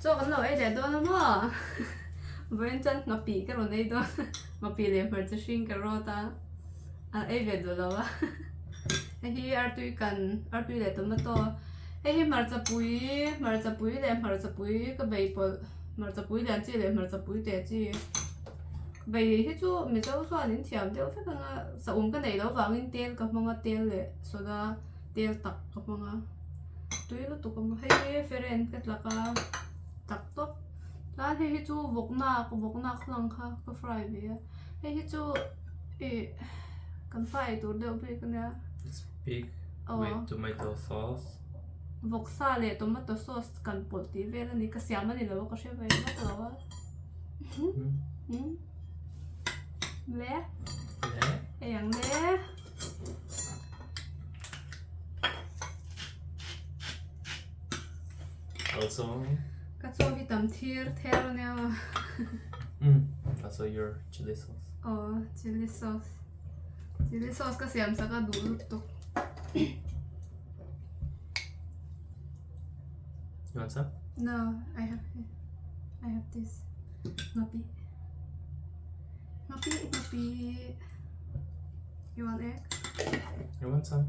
Chaw kan lo ei leh dawn a maw? Vawiin chuan nghapih ka rawn ei dawn a, nghapih leh hmarcha hring ka rawt a, a ei ve duh lo a. Hei hi artui kan artui leh tomato hei hi hmarcha pui hmarcha pui leh hmarcha pui ka bei pawlh hmarcha pui lian chi leh hmarcha pui teh chi bei hi chu mizo chuan in thiam deuh vek ang a saum ka neih loh vangin tel ka hmang a tel leh soda tel tak ka hmang a tui lutuk a hei hi feren ka tlak a tak tawp chuan hei hi chu vawk nak vawk nak hlang kha ka fry ve a hei hi chu ih kan pa ei tur deuh bik ania It's pig with tomato sauce. Vawk sa leh tomato sauce kan pawlh tih vel a ni ka siam a ni lo a ka hre ve vak lo a le hei ang le. Also Ka chaw hi tam thir ther a nia maw. Mm, also your chili sauce. Oh, chili sauce. Chili sauce ka siam sak a duh lutuk. You want some? No, I have I have this. Ngapi. Ngapi, ngapi. You want egg? You want some?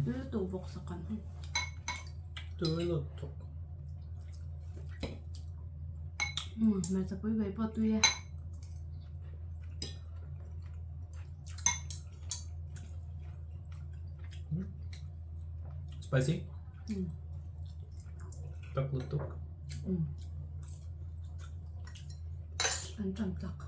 Tui lutuk vawk sak kan hmu. Tui lutuk. Um, hmeichhe pui ve pawh tui e. Spicy? Mm. Tak lutuk. Mm. An ṭam tak.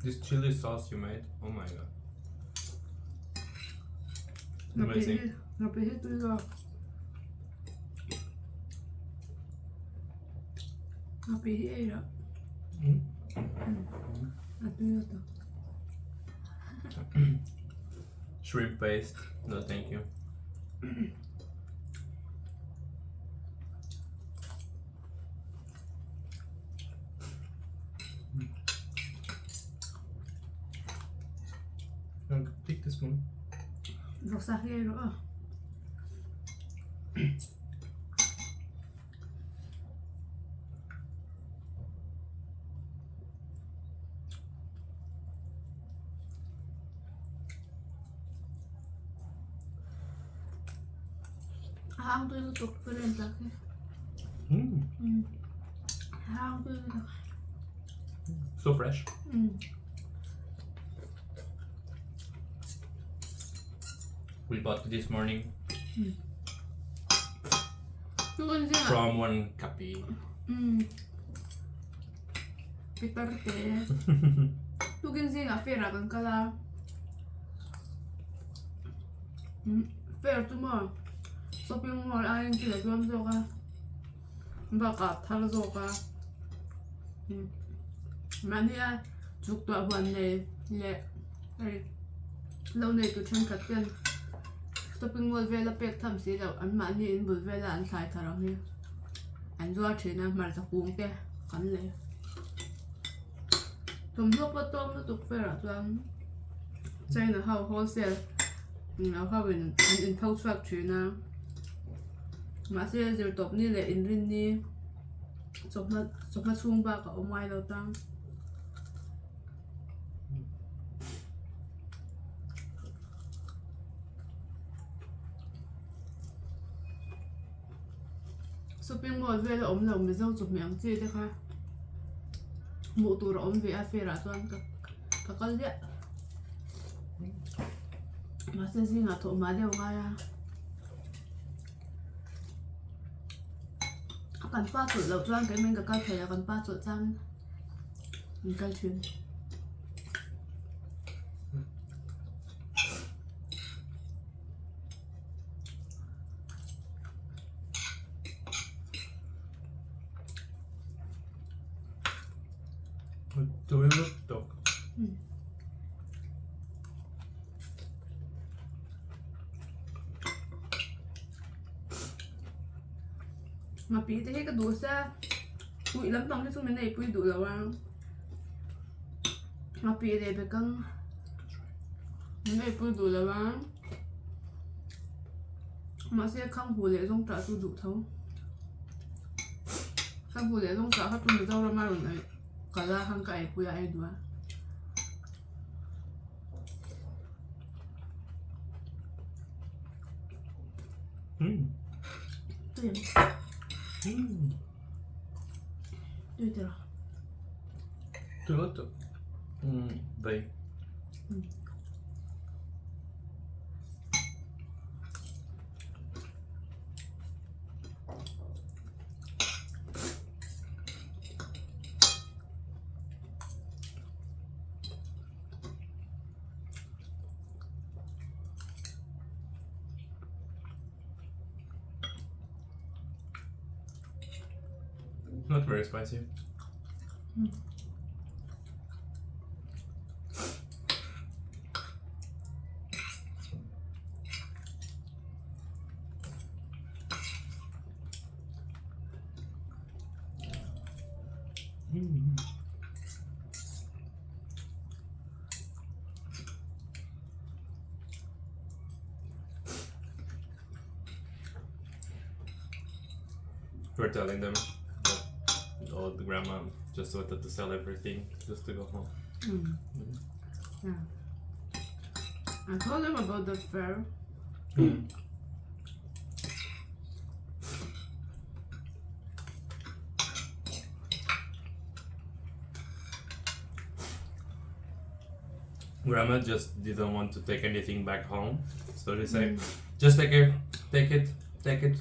This chili sauce you made, oh my god. Amazing. Ngapih hi tui lo. Ngapih hi ei loh. A tui lutuk. Shrimp paste, no thank you. Take the spoon. Vawksa hi ei rawh aw. A hang tui lutuk ka rin tak hi. Mm. A hang tui lutuk. So fresh. Mm. We bought this morning Tukin zingah from one kapi. Mm. Pitar te. Tukin zingah fair ah kan kal a. Mm. Fair chu maw shopping mall aiin thil a zuam zawk a. Bakah thar zawk a. Mm. Mahni a chuk tuah huan nei leh hei lo nei tu thenkhat ten shopping mall vela pek tham si loh an mahni in bul vela an thlai thar ang hi an zuar thin a hmarcha kung te kan lei thawmhnaw pawh tlawm lutuk fair ah chuan china ho wholesale lo ho in an in pho chhuak thin a mahse zirtawp ni leh inrin ni chawhma chawhma chhung bak a awm ngai lo tang. Shopping mall vel a awm lo mizo chawhmeh ang chi te kha hmuh tur a awm ve a fair ah chuan ka ka kal ziah mahse zingah thawh hma deuh a ngai a. Kan pa chawlh loh chuan keimahin ka kal thei lo, kan pa chawlh chuan min kal thin. Tui lutuk. Ngapih te hi ka duh sia uih lampang hi chu min eipui duh lo a ngapih leh bekang min eipui duh lo a mahse khanghu leh zawngṭah chu duh tho khanghu leh zawngṭah kha chu Mizoram a rawn ei kal a khan ka eipui a ei duh a. Tui tira. Tui lutuk. Vei. Not very spicy. Mm. We're telling them that old grandma just wanted to sell everything just to go home. Mm. Yeah. I told them about the fair. Grandma just didn't want to take anything back home, so she said, "Just take it, take it, take it.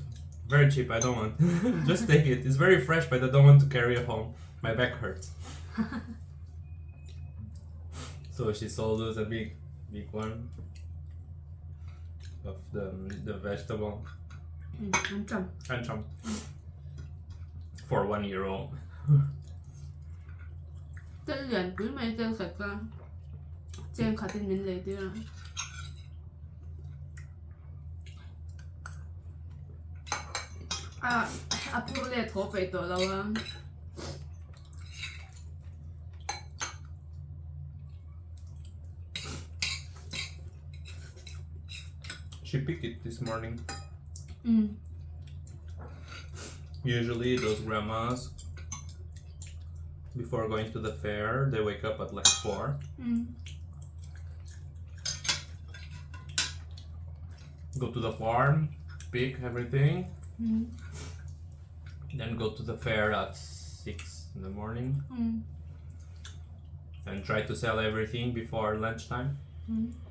Very cheap. I don't want. just take it. It's very fresh, but I don't want to carry it home. My back hurts." so she sold us a big, big one of the the vegetable An ṭam. and chum for €1. Tel lian pui mai tel khat kha cheng khatin min lei tir a. A a phur let haw peih tawh lo a. She picked it this morning. Mm. Usually, those grandmas, before going to the fair, they wake up at like 4, go to the farm, pick everything, then go to the fair at 6 in the morning and try to sell everything before lunchtime.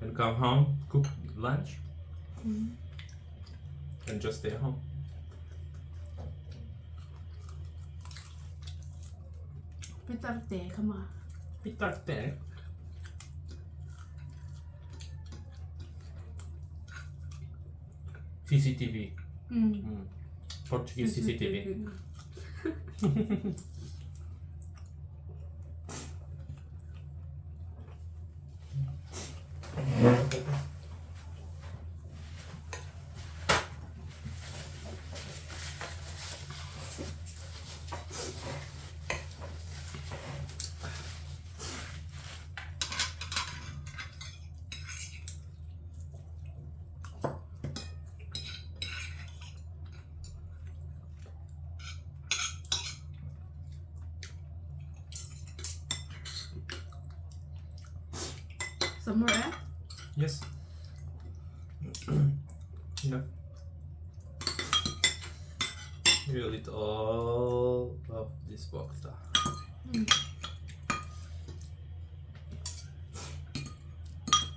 And come home, cook lunch, and just stay home. Pitar te kha ma. Pitar te. CCTV. Portuguese CCTV. Some more eh? Yes. yeah. We'll eat all of this box.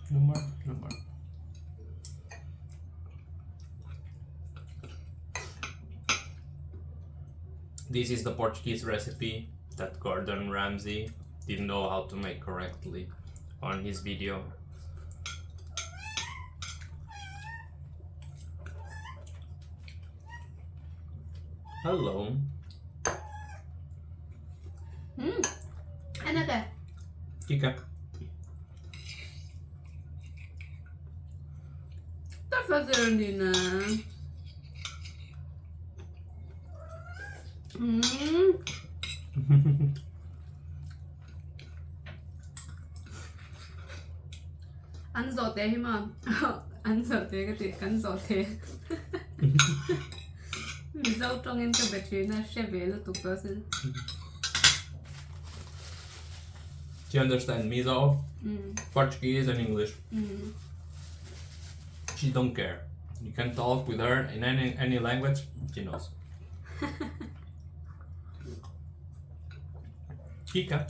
No more, no more. This is the Portuguese recipe that Gordon Ramsay didn't know how to make correctly on his video. Hello. Enak eh? Kika. Tá fazendo, Nina? An zawhte hi maw an zawhte ka tih kan zawhte Mizo tawngin ka be thin a hre ve lutuk tawh asin. She understand Mizo, Portuguese and English. She don't care. You can talk with her in any any language, she knows. Kika.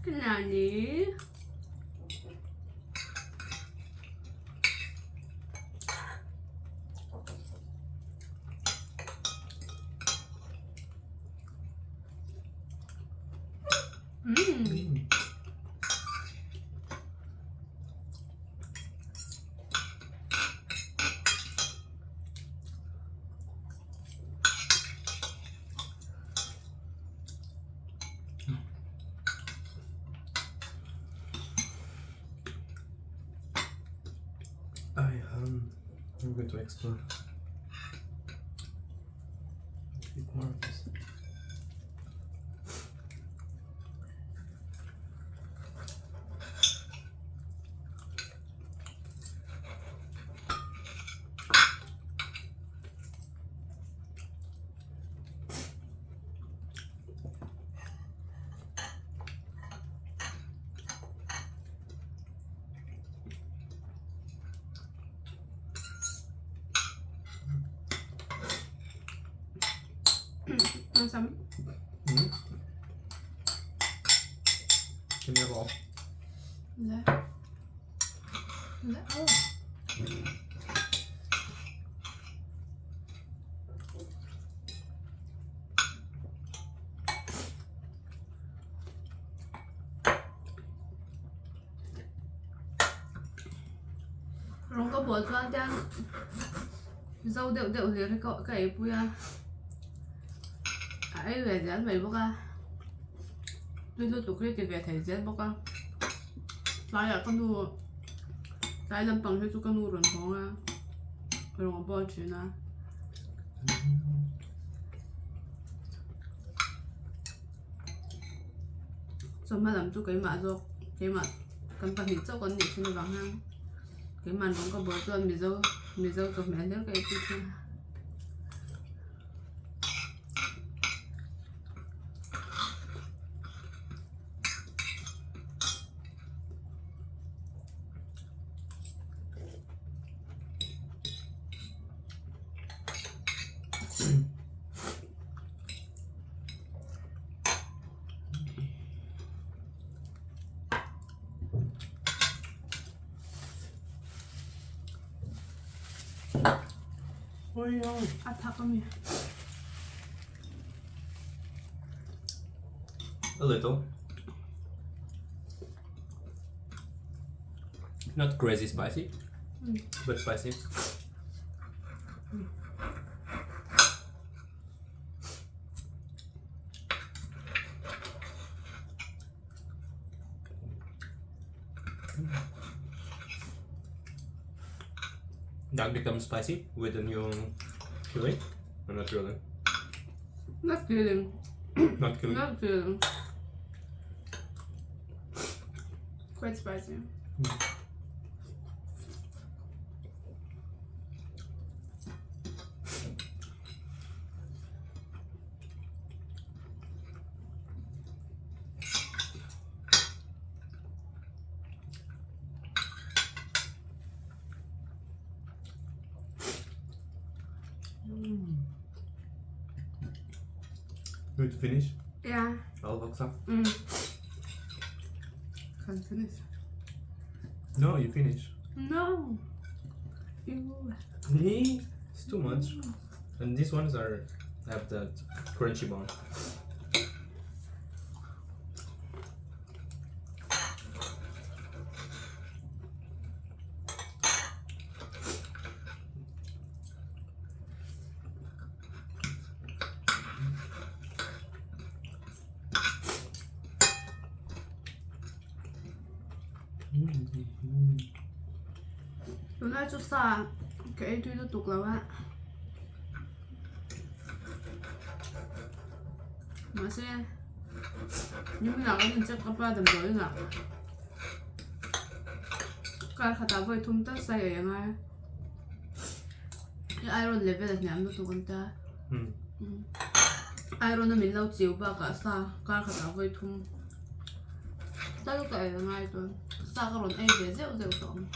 Nani? Mm. I um I'm going to explore a bit more of this. Want some? Mm. Can you have all? Le. Le. Oh. Rawng ka bual chuan tian zo deuh deuh hlir hi ka ei pui a, a ei ve zel mai bawk a, tui lutuk hi ti ve thei zel bawk a, tlaiah ka nu tlai lampang hi chu ka nu rawn hawng a, rawng a bual thin a. Chawhma lam chu keimah zawk keimah kan pahnih chauh kan nih thin avang hian keimah rawng ka bual chuan mizo mizo chawhmeh hlir ka ei pui thin a. A thak a mi. A little. Not crazy spicy, but spicy. That becomes spicy with the new chili. Or not really. Not feeling. Not killing. Not feeling. Quite spicy. Going to finish? Yeah. All box up. Can finish. No, you finish. No. You. Me? It's too much. And these ones are have that crunchy bone. Tunlai chu sa ka ei tui lutuk lo a, mahse nimin ah kan in check up a damdawi inah kar khatah vawi thum tal sa ei ang a, i iron level a hniam lutuk an tia. Iron a min lo chiu bakah sa kar khatah vawi thum tal ka ei angai chuan sa ka rawn ei ve zeuh zeuh tawh ang.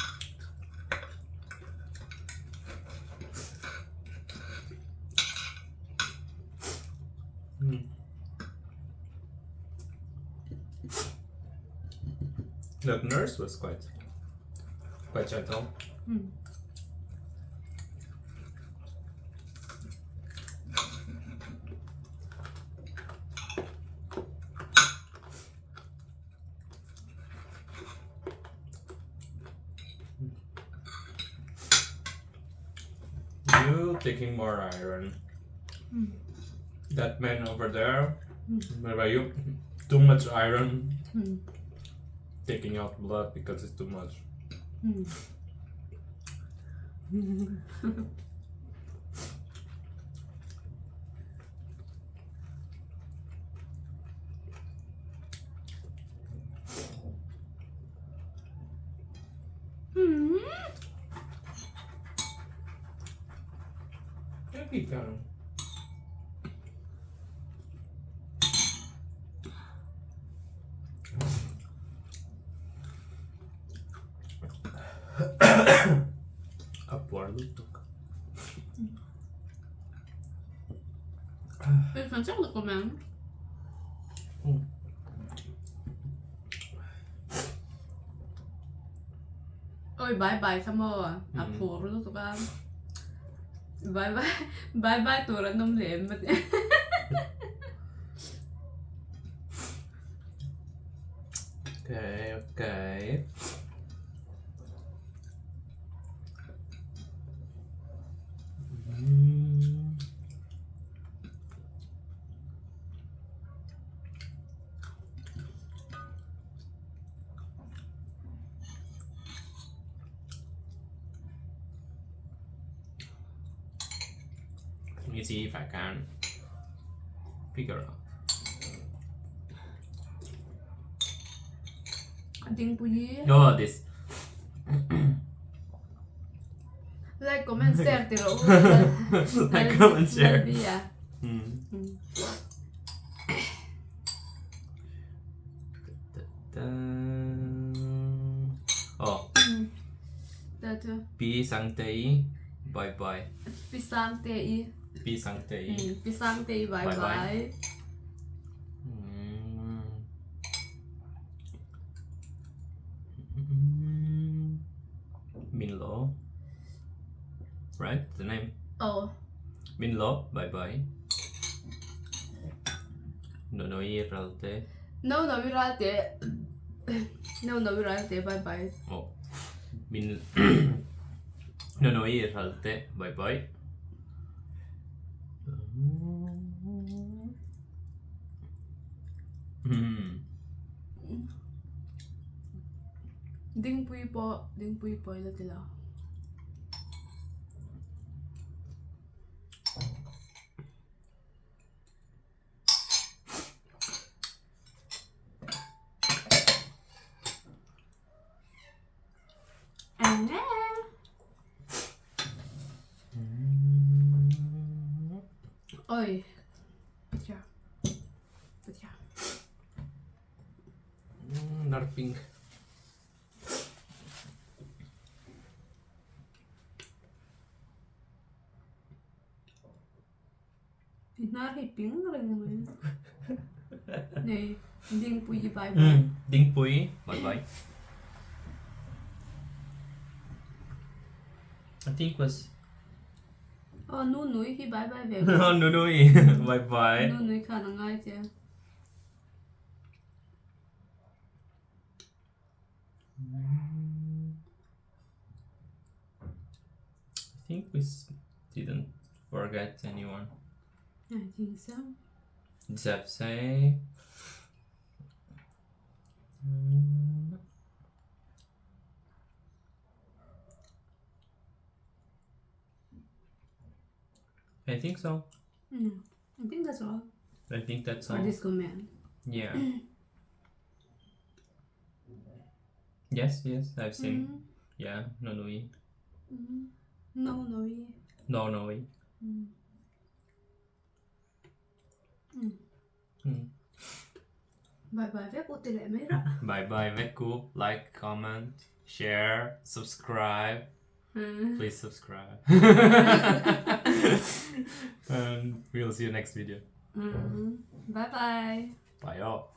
That nurse was quite quite gentle. You taking more iron. That man over there, what about you? Too much iron. Taking out blood because it's too much. A puar lutuk. Oi bye bye kha maw a phur lutuk a bye bye bye bye tur an awm leh em a ti. Okay okay. Let me see if I can figure out. Dingpui. No, this. Like, comment, share ti rawh u. Like, comment, share. Oh. Pi Sangtei, bye bye. Pi Sangtei. Pi Sangtei. Pi Sangtei, bye bye. Minlo. Right? The name? Oh. Minlo, bye bye. Nonoi Ralte. No no Ralte. No no Ralte, bye bye. Oh. Min Nonoi Ralte, bye bye. Dingpui pawh Dingpui pawh ila ti lo. Oi. Patia. Patia. Dark pink. I hnar hi ping reng mai. Nei, Dingpui bye bye. Dingpui bye bye. I think was Oh Nunui hi bye bye ve Oh Nunui bye bye Nunui khan a ngai che. I think we didn't forget anyone. I think so. Zepse. Mm. I think so. Mm. I think that's all. I think that's all. For this comment. Yeah. yes, yes, I've seen. Mm. Yeah, no Nui. Mm. No Nui. No Nui. Mm. Mm. Mm. Bye bye vek u ti leh mai rah. Bye bye vek u. Like, comment, share, subscribe. Please subscribe. And we'll see you next video. Bye bye. Bye all.